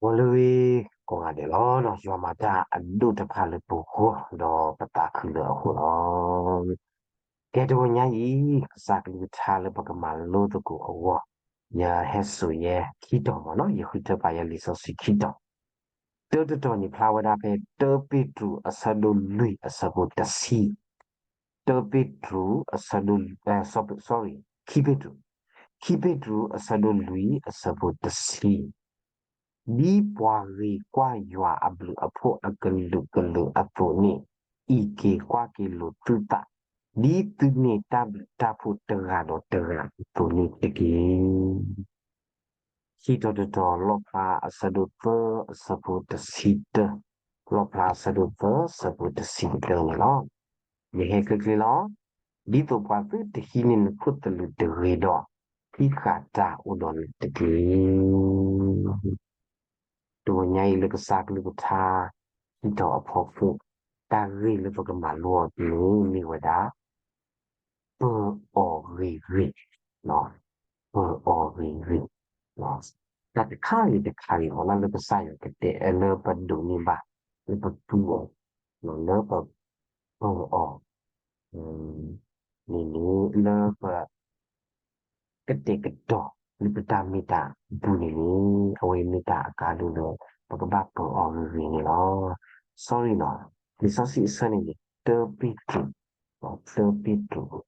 ဂီၤလၢအဂ့ၤကိးဂၤဒဲးလီၤ. ယွၤမၤတၢ်အဒိၣ်တဖၣ်လၢပဂီၢ် ဒီးပသးခုလၢအဃိလီၤ. ကဲ တဂီၤညါအံၤ ကစၢ်ကလုၢ်ကထါလၢပကမၤလိသကိးအဂီၢ်, ယဟဲစိာ်ယဲခံတီၤမ့ၢ်နီၤ, ယဃုထၢပာ်ယဲလံာ်စီဆှံခံတီၤ, တၢတတီၤန့ၣ် ဖျါဝဲဒၣ်ဖဲ တၢပ့းတရူးအဆၢဒိၣ်လွံၢ်အဆၢဖိတဆံ, တၢပ့းတရူးအဆၢဒိၣ်, sorry, ခံပ့းတရူး, ခံပ့းတရူးအဆၢဒိၣ်လွံၢ်အဆၢဖိတဆံ ဒ်ပှၤဂ့ၤကွၢ်ယွၤအဘျုးအဖှိၣ်အကလုာ်ကလုာ်အသိးန့ၣ်, အံးက့ၤကွၢ်က့ၤလိာ်သုသး, ဒ်သုန့ၢ်တၢ်ဘျုးတၢ်ဖှိၣ်တဂၤဒီးတဂၤအသိးန့ၣ်တက့ၢ်. ခံတီၤတတီၤ လီၣ်ဖျါအဆၢဒိၣ်သၢအဆၢဖိတဆံတၢ, လီၣ်ဖျါအဆၢဒိၣ်သၢအဆၢဖိတဆံတၢန့ၣ်လီၤ. ယဟဲချ့ချ့လီၤ. ဒ်သိးပှၤသုတဟံးန့ၢ်နခိၣ်သလုးတဂ့ၤဒီး, ဟံးဃာ်တၢ်အိၣ်ဒီးနၤတက့ၢ်. တဂီၤညါအံၤလၢကစၢ်ကလုၢ်ကထါ ခံတီၤအဖီခိၣ်, တၢ်ဂ့ၢ်လၢပကမၤလိအီၤန့ၣ်မ့ၢ်ဝဲဒၣ် ပၢၤအီၤဂ့ၤဂ့ၤ, ပၢၤအီၤဂ့ၤဂ့ၤ, တၢ်တခါဂ့ၤတခါဂ့ၤမ့ၢ်နီၤ လၢကစၢ်ယွၤကတဲလၢပဒိးန့ၢ်ဘၣ်, လၢပသူအီၤ, လၢပပၢၤအီၤ န့ၣ်န့ၣ် လၢပ ကတဲာ်ကတီၤလၢပတၢ်မ့ၢ်တၢ်အပူၤန့ၣ်န့ၣ် အဝဲမ့ၢ်တၢ်အကါဒိၣ်လၢ ပကဘၣ်ပၢၤအီၤဂ့ၤဂ့ၤန့ၣ်လီၤ. Sorry နီၤ, လံာ်စီဆှံအဆၢန့ၣ်န့ၣ် တၢပ့းတရူး, တၢပ့းတရူး,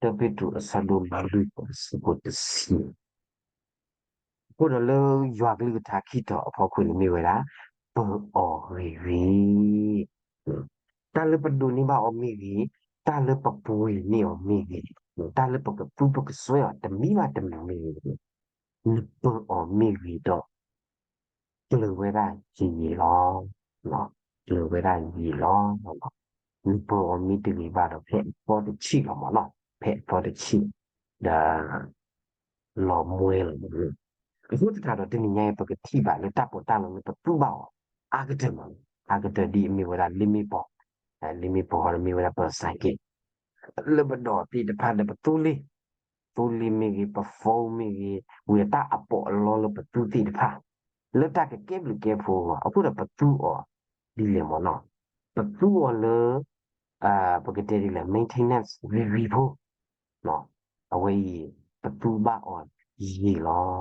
တၢပ့းတရူးအဆၢဒိၣ်လွံၢ်အဆၢဖိတဆံ အဃိဒီးလၢယွၤကလုၢ်ကထါခံတီၤအဖီခိၣ်န့ၣ်မ့ၢ်ဝဲဒၣ် ပၢၤအီၤဂ့ၤဂ့ၤ, တၢ်လၢပဒိးန့ၢ်ဘၣ်အီၤမ့ၢ်ဂ့ၤ, တၢ်လၢပပှ့ၤန့ၢ်အီၤမ့ၢ်ဂ့ၤ, တၢ်လၢပကသူပကစွဲအီၤတမံၤဘၣ်တမံၤမ့ၢ်ဂ့ၤ, နပၢၤအီၤမ့ၢ်ဂ့ၤဒီး ကျၢၤဝဲဒၣ်ယံာ်ယံာ်လီၤ. ကျၢၤဝဲဒၣ်ယံာ်လီၤ. နပၢၤအီၤမ့ၢ်တဂ့ၤဘၣ်ဒီးဖဲအသီတဆံးလီၤမ့ၢ်နီၤ, ဖဲအသီတဆံး, ဒီး လီၤမွဲလီၤ. အဃိသတးဒီးတနံၤညါအံၤ ပကထံၣ်ဘၣ်လၢတၢ်ပီးတၢ်လီလၢပသူဘၣ်အီၤ အါကတၢၢ်မ့ၢ်နီၤ, အါကတၢၢ်ဒ်အမ့ၢ်ဝဲဒၣ်လ့မ့ၢ်ပီၢ်, လ့မ့ၢ်ပီၢ်ဃီဒီးမ့ၢ်ဝဲဒၣ်ပၢၤစၢ်က့ၣ် လၢပဒိးသ့ၣ်တဖၣ်ဒီးပသူလ့ၤ, သူလ့ၤမ့ၢ်ဂ့ၤ, ပ phone မ့ၢ်ဂ့ၤ, ဝံၤဒီးတၢ်အပီးအလီလၢပသူသ့ၣ်တဖၣ် လၢတၢ်ကကဲဘျုးကဲဖှိၣ်အဂီၢ် အဃိဒီးပသူအီၤဒ်လဲၣ်မ့ၢ်နီၤ, ပသူအီၤလၢ ပကတဲဒ်လဲၣ် maintenance ဂ့ၤဂ့ၤဖိ အဝဲအံၤ ပသူဘၣ်အီၤယံာ်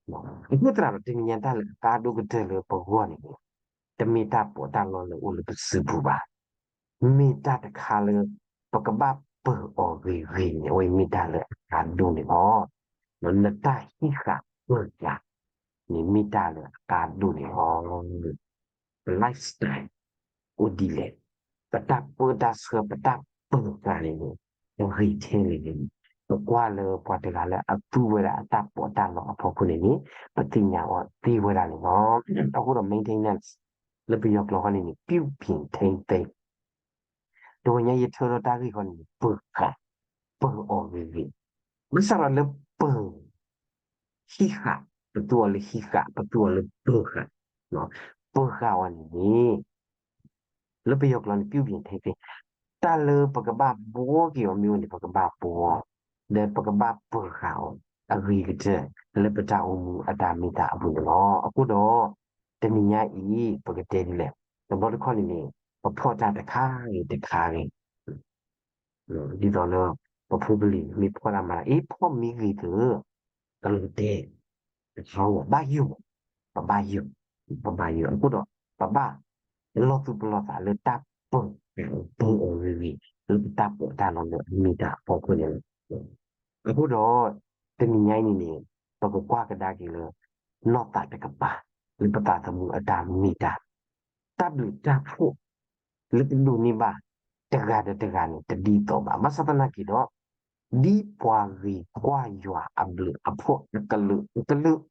လီၤ. အဃိသတးဒီးတနံၤညါတၢ်လၢအကါဒိၣ်ကတၢၢ်လၢပဂီၢ်န့ၣ်န့ၣ် တမ့ၢ်တၢ်ပီးတၢ်လီလၢအိၣ်လၢပစုပူၤဘၣ်. မ့ၢ်တၢ်တခါလၢ ပကဘၣ်ပၢၤအီၤဂ့ၤဂ့ၤန့ၣ် အဝဲမ့ၢ်တၢ်လၢအကါဒိၣ်န့ၣ်လီၤ. နတၢ်ဟံးဃာ်ပၢၤဃာ်န့ၣ် မ့ၢ်တၢ်လၢအကါဒိၣ်န့ၣ်လီၤ. ပ lifestyle အိၣ်ဒ်လဲၣ်, ပတၢ်ပၢတၢ်ဆှၢ ပတၢ်ပၢၤဃာ်န့ၣ်န့ၣ် ဂ့ၤထဲလဲၣ်န့ၣ် ပကွၢ်လၢပှၤတဂၤလၢအသူဝဲဒၣ်အတၢ်ပီးတၢ်လီအဖီခိၣ်န့ၣ်န့ၣ် ပသ့ၣ်ညါအီၤသ့ဝဲဒၣ်န့ၣ်လီၤ. အဃိဒီး maintenance လၢပယီၤကျိာ်ဃီန့ၣ်န့ၣ် ပြုပြင်ထိန်းသိမ်း တဂီၤညါယထၢထီၣ်တၢ်ဂ့ၢ်ဃီန့ၣ်န့ၣ် ပၢၤဃာ်, ပၢၤအီၤဂ့ၤဂ့ၤ, ဘၣ်ဆၣ်ဒီးလၢပၢၤ ဟံးဃာ်, ပသူအီၤလၢဟံးဃာ်, ပသူအီၤလၢပၢၤဃာ်, ပၢၤဃာ်အီၤန့ၣ်န့ၣ် လၢပယီၤကျိာ်န့ၣ် ပြုပြင်ထိန်းသိမ်း, တၢ်လၢပကဘၣ်ဘှီက့ၤအီၤမ့ၢ်အိၣ်န့ၣ် ပကဘၣ်ဘှီ, ဒီးပကဘၣ်ပၢၤဃာ်အီၤ အဂ့ၤကတၢၢ် လၢပတၢ်အိၣ်မူအတၢ်မ့ၢ်တၢ်အပူၤန့ၣ်လီၤ. အဃိဒီး တနံၤညါအံၤ ပကတဲဒ်လဲၣ်, တဘျီတခီၣ်န့ၣ်န့ၣ် ပဖီၣ်တၢ်တခါဂ့ၤတခါဂ့ၤ ဒ်သိးလၢ ပဖိပလံၤမ့ၢ်ဖီၣ်တၢ်မၤတၢ် အ့ ဖီၣ်မ့ၢ်ဂ့ၤသ့ၣ်ဧၢ, တလီၤတဲာ်, တခါဂီၤ ဘၣ်ယိၣ်, ပဘၣ်ယိၣ်, ပဘၣ်ယိၣ် အဃိဒီး ပဘၣ် လီၤသူၣ်ပလီၢ်သးလၢတၢ်ပၢၤ, ပၢၤအီၤဂ့ၤဂ့ၤ လၢပတၢ်ပီးတၢ်လီလၢအမ့ၢ်တၢ်အဖီခိၣ်န့ၣ်လီၤ. အဃိဒီး တနံၤညါအံၤန့ၣ်န့ၣ် ပကကွၢ်ကဒါက့ၤလၢ နီၢ်သးတကပၤ လၢပသးသမူအတၢ်မ့ၢ်တၢ် တၢ်ဘျုးတၢ်ဖှိၣ် လၢပဒိးန့ၢ်ဘၣ် တဂၤဒီးတဂၤန့ၣ် တဒ်သိးဘၣ်. ဘၣ်ဆၣ်သနာ်က့ဒီး ဒ်ပှၤဂ့ၤကွၢ်ယွၤအဘျုးအဖှိၣ်အကလုာ်ကလုာ်,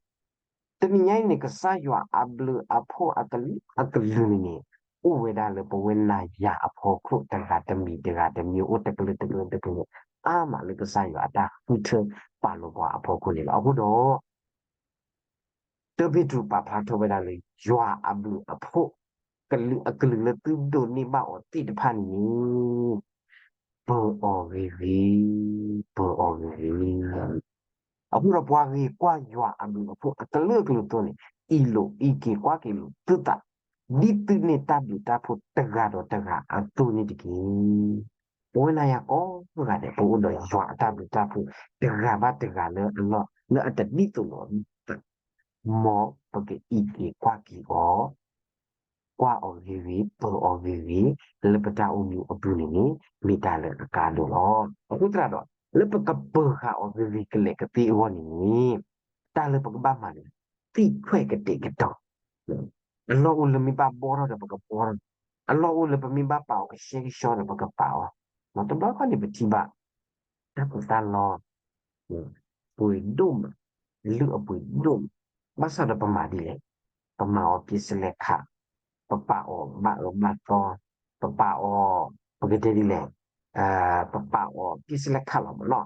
တနံၤညါအံၤန့ၣ် ကစၢ်ယွၤအဘျုးအဖှိၣ်အကလုာ်ကလုာ်န့ၣ်န့ၣ် အိၣ်ဝဲဒၣ်လၢပဝဲနၤယၤအဖီခိၣ် တဂၤတမံၤ တဂၤတမံၤ အိၣ်တကလုာ်တကလုာ်တကလုာ် အါမးလၢကစၢ်ယွၤအတၢ်ဃုထၢပာ်လီၤပှၤအဖီခိၣ်န့ၣ်လီၤ. အဃိဒီး တၢ်ပ့းတရူးပာ်ဖျါထီၣ်ဝဲဒၣ်လၢ ယွၤအဘျုးအဖှိၣ် ကလုာ်အကလုာ်လၢသုဒိးန့ၢ်ဘၣ်အီၤသ့ၣ်တဖၣ်န့ၣ်န့ၣ် ပၢၤအီၤဂ့ၤဂ့ၤ, ပၢၤအီၤဂ့ၤဂ့ၤ. အဃိဒီးပှၤဂ့ၤကွၢ်ယွၤအဘျုးအဖှိၣ်အကလုာ်ကလုာ်အသိးန့ၣ် အံးလိာ်အံးက့ၤကွၢ်က့ၤလိာ်သုသး ဒ်သုန့ၢ်တၢ်ဘျုးတၢ်ဖှိၣ်တဂၤဒီးတဂၤအသိးန့ၣ်တက့ၢ်. ပဝဲနၤယၤကိးဂၤဒဲး ပအိၣ်ဒီးယွၤအတၢ်ဘျုးတၢ်ဖှိၣ်တဂၤဘၣ်တဂၤလၢအလီၢ် လၢအတဒ်သိးလိာ်အသး မ်ပကအံးက့ၤကွၢ်က့ၤအီၤ ကွၢ်အီၤဂ့ၤဂ့ၤ ပၢၤအီၤဂ့ၤဂ့ၤ လၢပတၢ်အိၣ်မူအပူၤန့ၣ်န့ၣ် မ့ၢ်တၢ်လၢအကါဒိၣ်လီၤ. အဃိသတးဒီး လၢပကပၢၤဃာ်အီၤဂ့ၤဂ့ၤကလဲာ်ကသ့အဂီၢ်န့ၣ်န့ၣ် တၢ်လၢပကဘၣ်မၤန့ၣ် သံၣ်ခွဲးကတဲာ်ကတီၤ အလီၢ်အိၣ်လၢမ့ၢ်ဘၣ်ဘှီထီၣ်ဒီးပကဘှီထီၣ်, အလီၢ်အိၣ်လၢပမ့ၢ်ဘၣ်ပာ်အီၤကဆှဲကဆှီဒီးပကပာ်အီၤ, တဘျီခီန့ၣ်ပထံၣ်ဘၣ် တၢ်ပူၤတၢ်လီၢ် ပှ့ၤဒိၣ်မး, အလုၢ်အပှ့ၤဒိၣ်မး, ဘၣ်ဆၣ်ဒီးပမၤဒ်လဲၣ်, ပမၤအီၤပျဲစလဲခး, ပပာ်အီၤဘၣ်အၢဘၣ်သီ, ပပာ်အီၤ, ပကတဲဒ်လဲၣ်, ပပာ်အီၤပျဲစလဲခးလီၤမးနီၤ,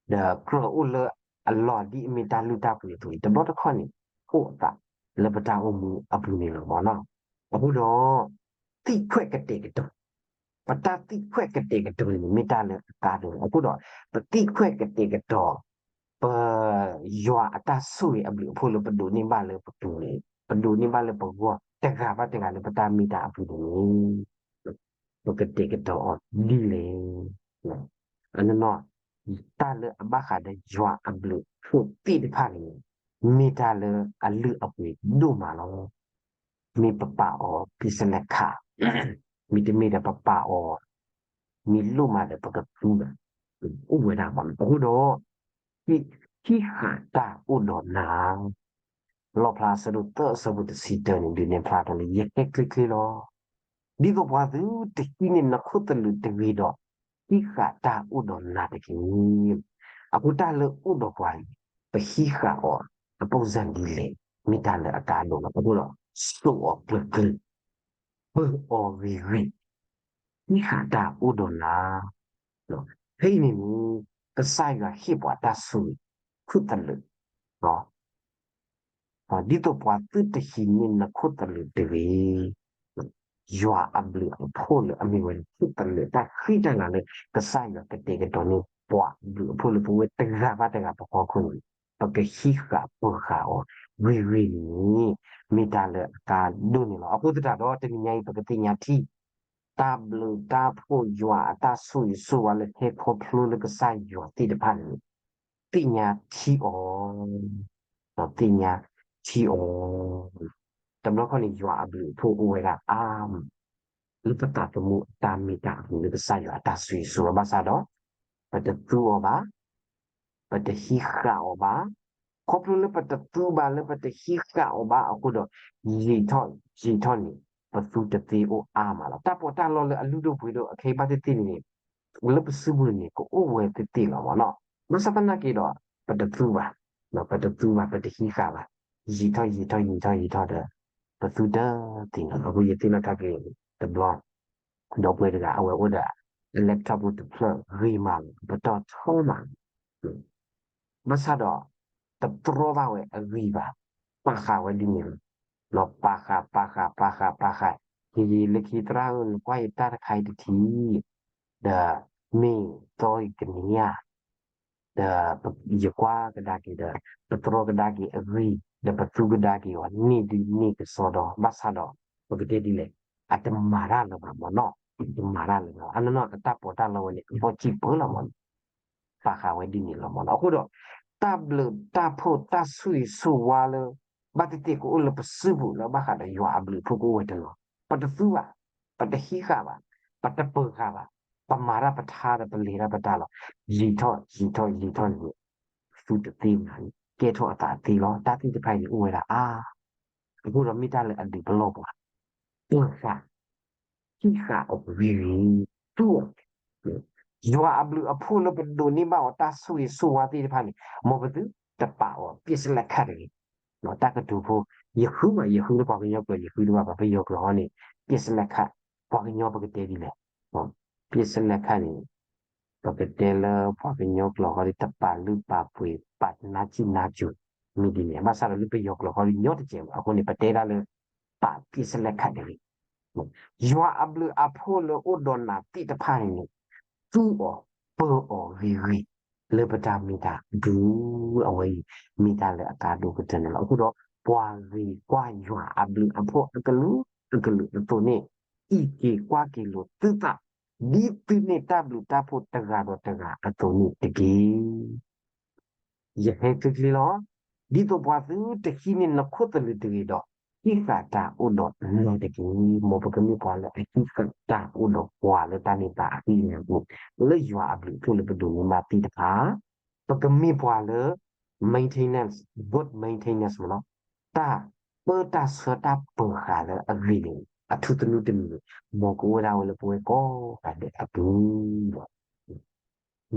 ဒီးကြၢးအိၣ်လၢအလီၢ်ဒ်အမ့ၢ်တၢ်လုၢ်တၢ်ပှ့ၤအသိးအံၤ တဘျီတခီၣ်န့ၣ် အိၣ်အသးလၢပတၢ်အိၣ်မူအပူၤန့ၣ်လီၤမးနီၤ, အဃိဒီး သံၣ်ခွဲးကတဲာ်ကတီၤ ပတၢ်သံၣ်ခွဲးကတဲာ်ကတီၤန့ၣ် မ့ၢ်တၢ်လၢအကါဒိၣ်လီၤ. အဃိဒီး ပသံၣ်ခွဲးကတဲာ်ကတီၤ ပ ယွၤအတၢ်ဆိၣ်ဂ့ၤအဘျုးအဖှိၣ်လၢပဒိးန့ၢ်ဘၣ်လၢပပူၤန့ၣ်, ပဒိးန့ၢ်ဘၣ်လၢပဂီၢ် တဂၤဘၣ်တဂၤလၢပတၢ်မ့ၢ်တၢ်အပူၤန့ၣ် ပကတဲာ်ကတီၤအီၤဒ်လဲၣ်. အနီၢ်နီၢ် တၢ်လၢအဘၣ်ဃးဒီးယွၤအဘျုးအဖှိၣ်သ့ၣ်တဖၣ်န့ၣ် မ့ၢ်တၢ်လၢအလုၢ်အပှ့ၤဒိၣ်မးလီၤ. မ့ၢ်ပပာ်အီၤပျဲစလဲခး, မ့တမ့ၢ်ဒီးပပာ်အီၤ မ့ၢ်လိၣ်မးဒီးပကသူဘၣ်, အိၣ်ဝဲဒၣ်မး. အဃိဒီး ဟံးဃာ်တၢ်အိၣ်ဒီးနၤ လီၣ်ဖျါအဆၢဒိၣ်သၢ အဆၢဖိတဆံတၢန့ၣ် ဒုးနဲၣ်ဖျါထီၣ်လၢ ယဟဲချ့ချ့လီၤ. ဒ်သိးပှၤသုတဟံးန့ၢ်နခိၣ်သလုးတဂ့ၤဒီး ဟံးဃာ်တၢ်အိၣ်ဒီးနၤတက့ၢ်. အဃိတၢ်လၢအိၣ်ဒီးပှၤအံၤ ပဟံးဃာ်အီၤ အပူၤစၢ်ဒ်လဲၣ် မ့ၢ်တၢ်လၢအကါဒိၣ်လီၤ. အဃိဒီး စိာ်အီၤကျၢၤကျၢၤ ပၢၤအီၤဂ့ၤဂ့ၤ ဟံးဃာ်တၢ်အိၣ်ဒီးနၤ, ဖဲအံၤန့ၣ်န့ၣ် ကစၢ်ယွၤဟ့ၣ်ပှၤတၢ်ဆိၣ်ဂ့ၤ ခိၣ်သလုး, ဒ်သိးပှၤသုတဟံးန့ၢ်နခိၣ်သလုးတဂ့ၤ, ယွၤအဘျုးအဖှိၣ်လၢအမ့ၢ်ဝဲခိၣ်သလုး တၢ်ဃံတၢ်လၤလၢ ကစၢ်ယွၤကတဲာ်ကတီၤန့ၢ် ပှၤအဘျုးအဖှိၣ်လၢပဝဲတဂၤဘၣ်တဂၤပဖီခိၣ်န့ၣ် ပကဟံးဃာ်ပၢၤဃာ်အီၤဂ့ၤဂ့ၤန့ၣ် မ့ၢ်တၢ်လၢအကါဒိၣ်န့ၣ်လီၤ. အဃိသတးဒီး တနံၤညါအံၤ ပကသ့ၣ်ညါထံ တၢ်ဘျုးတၢ်ဖှိၣ်ယွၤအတၢ်ဆိၣ်ဂ့ၤဆိၣ်ဝါလၢဟဲခီဖျိလၢကစၢ်ယွၤသ့ၣ်တဖၣ်န့ၣ် သ့ၣ်ညါထံအီၤ, ဒီးသ့ၣ်ညါထံအီၤ, တဘျီခီန့ၣ် ယွၤအဘျုးအဖှိၣ်အိၣ်ဝဲဒၣ်အါမး လၢပသးသမူအတၢ်မ့ၢ်တၢ်အပူၤလၢကစၢ်ယွၤအတၢ်ဆိၣ်ဂ့ၤဆိၣ်ဝါဘၣ်ဆၣ်ဒီး ပတသူအီၤဘၣ်, ပတဟံးဃာ်အီၤဘၣ်, ခီဖျိလၢပတသူဘၣ်လၢပတဟံးဃာ်အီၤဘၣ်အဃိဒီး ယံာ်ထီၣ်ယံာ်ထီၣ်န့ၣ် ပသူတသ့အိၣ်အါမးလီၤ. တၢ်ပီးတၢ်လီလၢအလုၢ်ဒိၣ်ပှ့ၤဒိၣ် အခဲအံၤဘၣ်သ့ၣ်သ့ၣ်န့ၣ်န့ၣ် လၢပစုပူၤန့ၣ် ကအိၣ်ဝဲသ့ၣ်သ့ၣ်လီၤမးနီၤ. ဘၣ်ဆၣ်သနာ်က့ဒီး ပတသူဘၣ်, ပတသူဘၣ် ပတဟံးဃာ်ဘၣ်, ယံာ်ထီၣ်ယံာ်ထီၣ်ယံာ်ထီၣ်ယံာ်ထီၣ်ဒီး ပသူတသ့လီၤ. အဃိယသ့ၣ်နီၣ်ထီၣ်က့ၤတဘျီ ဒီပုၢ်ဝဲၢ်တဂၤ အဝဲအိၣ်ဒီး laptop တဖျၢၣ်ဂ့ၤမးလီၤ ပတီၢ်ထီမးလီၤ ဘၣ်ဆၣ်ဒီး တတြီဘၣ်ဝဲအဂံၢ်ဘၣ်, ပာ်ဃာ်ဝဲဒ်န့ၣ်လီၤ. ပာ်ဃာ် ပာ်ဃာ် ပာ်ဃာ် ပာ်ဃာ်, ဟံၣ်လၢခံသရၣ်ဧၢ နကွၢ်ယတၢ်တခါအံၤတထံၣ်, ဒီးမ့ၢ်သီအံၤကန့ၢ်ဧါ, ဒီးယကွၢ်ကဒါက့ၤဒီး ပတြီကဒါက့ၤအဂံၢ် ဒီးပသူကဒါက့ၤအီၤ န့ၢ်ဒုးန့ၢ်ကစီဒီ ဘၣ်ဆၣ်ဒီး ပကတဲဒ်လဲၣ်, အတမၤတၢ်လၢၤဘၣ်မ့ၢ်နီၤ, အတမၤတၢ်လၢၤဘၣ်. အနီၢ်နီၢ်အတၢ်ပီးတၢ်လီဝဲန့ၣ် အလီၢ်စံၣ်ပၢလီၤမ့ၢ်နီၤ ပာ်ဃာ်ဝဲဒ်န့ၣ်လီၤမ့ၢ်နီၤ. အဃိဒီး တၢ်ဘျုးတၢ်ဖှိၣ်တၢ်ဆိၣ်ဂ့ၤဆိၣ်ဝါလၢ ဘၣ်သ့ၣ်သ့ၣ်ကအိၣ်လၢပစုပူၤလၢဘၣ်ဃးဒီးယွၤအဘျုးအဖှိၣ်ကအိၣ်ဝဲတနီၤ, ပတသူဘၣ်, ပတဟံးဃာ်ဘၣ်, ပတပၢၤဃာ်ဘၣ်, ပမၤတၢ်ပထါဒီးပလဲၤတၢ်ပတၢ်လီၤ. ယံာ်ထီၣ်ယံာ်ထီၣ်ယံာ်ထီၣ်န့ၣ် သူတသ့ဘၣ်, ကဲထီၣ်အသးသ့လီၤ. တၢ်သ့ၣ်တဖၣ်အံၤန့ၣ်အိၣ်ဝဲဒၣ်အါ အဃိဒီးမ့ၢ်တၢ်လၢအဒုးပလီၢ်ပှၤ, ပၢၤဃာ်, ဟံးဃာ်အီၤဂ့ၤဂ့ၤ, သူအီၤ, ယွၤအဘျုးအဖှိၣ်လၢပဒိးန့ၢ်ဘၣ်အီၤတၢ်ဆိၣ်ဂ့ၤဆိၣ်ဝါသ့ၣ်တဖၣ်န့ၣ် မ်ပသုတပာ်အီၤပျဲစလဲခးတဂ့ၤ. တၢ်ကတိၤဖိ, ယဃုဘၣ် ယဃုလၢပှၤကညီကျိာ် ယဃုတဘၣ်ဘၣ် ပယီၤကျိာ်ဟီန့ၣ် ပျဲစလဲခး, ပှၤကညီပကတဲဒ်လဲၣ်, ပျဲစလဲခးန့ၣ် ပကတဲလၢပှၤကညီကျိာ်ဃီဒီး တပာ်လုၢ်ပာ်ပှ့ၤ ပာ်နါစံၣ်နါစိၤ မ့ၢ်ဒ်န့ၣ်, ဘၣ်ဆၣ်ဒီးလၢပယီၤကျိာ်ဃီဒီး ညီတစဲးဘၣ်. အဃိန့ၣ် ပတဲဒၣ်လၢ ပာ်ပျဲစလဲခးတဂ့ၤ. ယွၤအဘျုးအဖှိၣ်လၢအိၣ်ဒီးနၤသ့ၣ်တဖၣ်န့ၣ်န့ၣ် သူအီၤ, ပၢၤအီၤဂ့ၤဂ့ၤ, လၢပတၢ်မ့ၢ်တၢ်ဒုး အဝဲအံၤ မ့ၢ်တၢ်လၢအကါဒိၣ်ကတၢၢ်န့ၣ်လီၤ. အဃိဒီး ပှၤဂ့ၤကွၢ်ယွၤအဘျုးအဖှိၣ်အကလုာ်ကလုာ်အသိးန့ၣ် အံးက့ၤကွၢ်က့ၤလိာ်သုသး ဒ်သုန့ၢ်တၢ်ဘျုးတၢ်ဖှိၣ်တဂၤဒီးတဂၤအသိးန့ၣ်တက့ၢ်. ယဟဲချ့ချ့လီၤ. ဒ်သိးပှၤသုတဟံးန့ၢ်နခိၣ်သလုးတဂ့ၤဒီး ဟံးဃာ်တၢ်အိၣ်ဒီးနၤတက့ၢ်. မ်ပကမ့ၢ်ပှၤလၢအဟံးဃာ်တၢ်အိၣ်ဒီးပှၤလၢတၢ်န့ၢ်သါအဃံအလၤအပူၤ လၢယွၤအဘျုးအဖှိၣ်လၢပဒိးန့ၢ်ဘၣ်သ့ၣ်တဖၣ် ပကမ့ၢ်ပှၤလၢ maintenance, good maintenance မ့ၢ်နီၤ, တၢ်ပၢတၢ်ဆှၢတၢ်ပၢၤဃာ်လၢအဂ့ၤန့ၣ် အထူသနူတမံၤန့ၣ် မ်ကအိၣ်ဝဲဒၣ်ဝဲလၢပဝဲကိးဂၤဒဲးအပူၤလီၤ.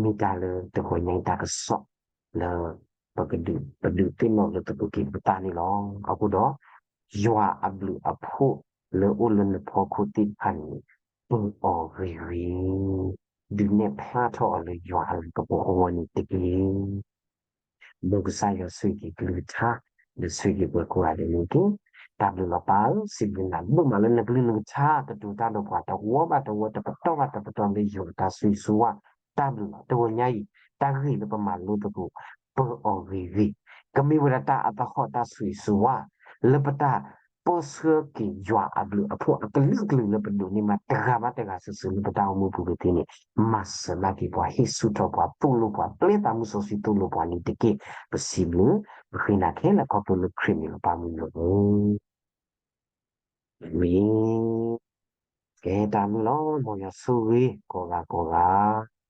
မ့ၢ်တၢ်လၢတဂီၤညါအံၤတၢ်ကစီၣ်လၢ ပကဒုး ပဒုးသ့ၣ်နီၣ်လၢသကိးက့ၤပသးန့ၣ်လီၤ. အဃိဒီး ယွၤအဘျုးအဖှိၣ်လၢအိၣ်လၢနဖီခိၣ်သ့ၣ်တဖၣ်န့ၣ် ပၢၤအီၤဂ့ၤဂ့ၤ, ဒုးနဲၣ်ဖျါထီၣ်အီၤလၢယွၤအလၤကပီၤအဂီၢ်န့ၣ်တက့ၢ်. မ်ကစၢ်ယွၤဆိၣ်ဂ့ၤက့ၤကလုၢ်ကထါ ဒီးဆိၣ်ဂ့ၤက့ၤပှၤကိးဂၤဒဲးန့ၣ်တက့ၢ်. တၢ်ဘျုးလီၤပၢ်ဧၢ, စံးဘျုးနၤဒိၣ်မးလၢနကလုၢ်နကထါကတိၤတၢ်ဒီးပှၤ တဝီဘၣ်တဝီ တပတီၢ်ဘၣ်တပတီၢ်လၢယွၤတၢ်ဆိၣ်ဂ့ၤဆိၣ်ဝါ, တၢ်ဘျုးလီၤ. တဂီၤညါအံၤ တၢ်ဂ့ၢ်လၢပမၤလိသကိး ပၢၤအီၤဂ့ၤဂ့ၤ, ကမ့ၢ်ဝဲဒၣ်တၢ်အသဟီၣ်တၢ်ဆိၣ်ဂ့ၤဆိၣ်ဝါ လၢပတၢ်ပၢဆှၢက့ၤယွၤအဘျုးအဖှိၣ်အကလုာ်ကလုာ်လၢပဒိးန့ၢ်ဘၣ်တဂၤဘၣ်တဂၤစုာ်စုာ်လၢပတၢ်အိၣ်မူပူၤဝဲသ့ၣ်န့ၣ် မၤစၢၤဘၣ်က့ၤပှၤ ဟ့ၣ်ဆူၣ်ထီၣ်ပှၤ သိၣ်လိပှၤ ပျဲသးမုၢ်စီဆှံသိၣ်လိပှၤန့ၣ်တက့ၢ်. ပစံးဘျုး ပဃ့နၤခဲလၢာ်ခီဖျိလၢခရံာ်မံၤလီၤ ပၢ်မုၢ်လီၤ. အၤမ့ၣ်. ကဲတၢ်ဘျုးလီၤ မ်ယွၤဆိၣ်ဂ့ၤကိးဂၤကိးဂၤ